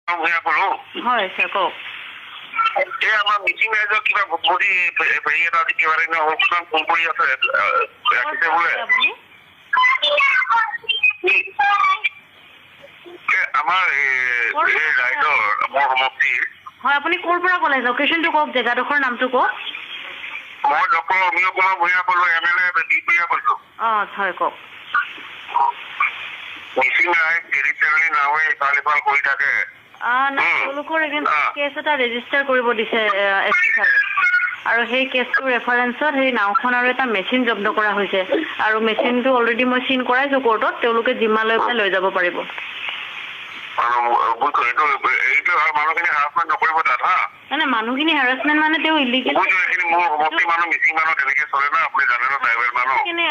ভূঞা ক'লো। হয় ছাৰ, কওক। এই আমাৰ মিচিং ৰাইজৰ কিবা ভোটমুঠি হেৰি এটা আজি কিবা দিনা হ'ল, ফোন কৰি আছে, ৰাখিছে বোলে। আপুনি আমাৰ এই ৰাইজৰ, মোৰ সমষ্টিৰ। হয়, আপুনি ক'ৰ পৰা ক'লে? লোকেশ্যনটো কওক, জেগাডোখৰ নামটো কওক। মই ডক্টৰ অমিয় কুমাৰ ভূঞা ক'লো, এম এল এ বিহপুৰীয়া কৈছো। অঁ হয়, কওক। মিচিং ৰাইজ ট্ৰেডিশ্যনেলি নাৱে ইফাল সিফাল কৰি থাকে। নাই, তেওঁলোকৰ এগেইনষ্ট কেছ এটা ৰেজিষ্টাৰ কৰিব দিছে এছ পি ছাৰে আৰু সেই কেছটোৰ ৰেফাৰেঞ্চত সেই নাওখন আৰু এটা মেচিন জব্দ কৰা হৈছে আৰু মেচিনটো অলৰেডি মই চিন কৰাইছোঁ কোৰ্টত। তেওঁলোকে জিম্মা লৈ পেলাই লৈ যাব পাৰিব। আৰু বুজিছো, এইটো আৰু মানুহখিনি হাৰাচমেণ্ট নকৰিব তাত, হা। নাই নাই, মানুহখিনি হাৰাচমেণ্ট মানে তেওঁ ইলিগেল বুজিছো, এইখিনি মোৰ সমষ্টিৰ মানুহ, মিচিং মানুহ তেনেকে চলে না, আপুনি জানে ন, ট্ৰাইবেল মানুহ। কেনে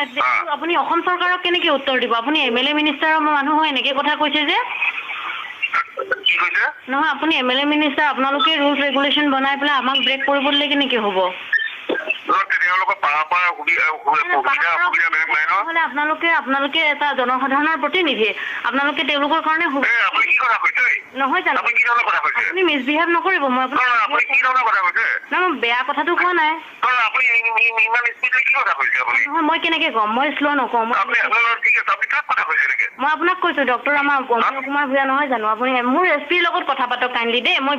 আপুনি অসম চৰকাৰক কেনেকে উত্তৰ দিব? আপুনি এম এল এ, মিনিষ্টাৰৰ মানুহ হৈ এনেকে কথা কৈছে যে? কি কৈছে? নহয়, আপুনি এম এল এ, মিনিষ্টাৰ, আপোনালোকে ৰুলছ ৰেগুলেশ্যন বনাই পেলাই আমাক ব্ৰেক কৰিব দিলে কেনেকে হ'ব? নহয়, তেওঁলোকৰ পাৰা সুবিধা অসুবিধা বেলেগ নাই ন। নহ'লে আপোনালোকে এটা জনসাধাৰণৰ প্ৰতিনিধি, আপোনালোকে তেওঁলোকৰ কাৰণে এই আপুনি কি কথা কৈছে? নহয় জানো? আপুনি কি ধৰণৰ কথা কৈছে? আপুনি মিছবিহেভ নকৰিব, মই নহয়, আপুনি কি ধৰণৰ কথা কৈছে? নহয়, মই বেয়া কথাটো কোৱা নাই। নহয়, আপুনি ইমান স্পীডলি কি কথা কৈছে আপুনি? নহয়, মই কেনেকে ক'ম? মই শ্ল' নকওঁ মই। আপুনি, ঠিক আছে, আপুনি কাক কথা কৈছে এনেকে? মই আপোনাক কৈছোঁ, ডক্টৰ আমাৰ অমিয় কুমাৰ ভূঞা নহয় জানো? আপুনি মোৰ এছ পিৰ লগত কথা পাতক কাইণ্ডলি দেই, মই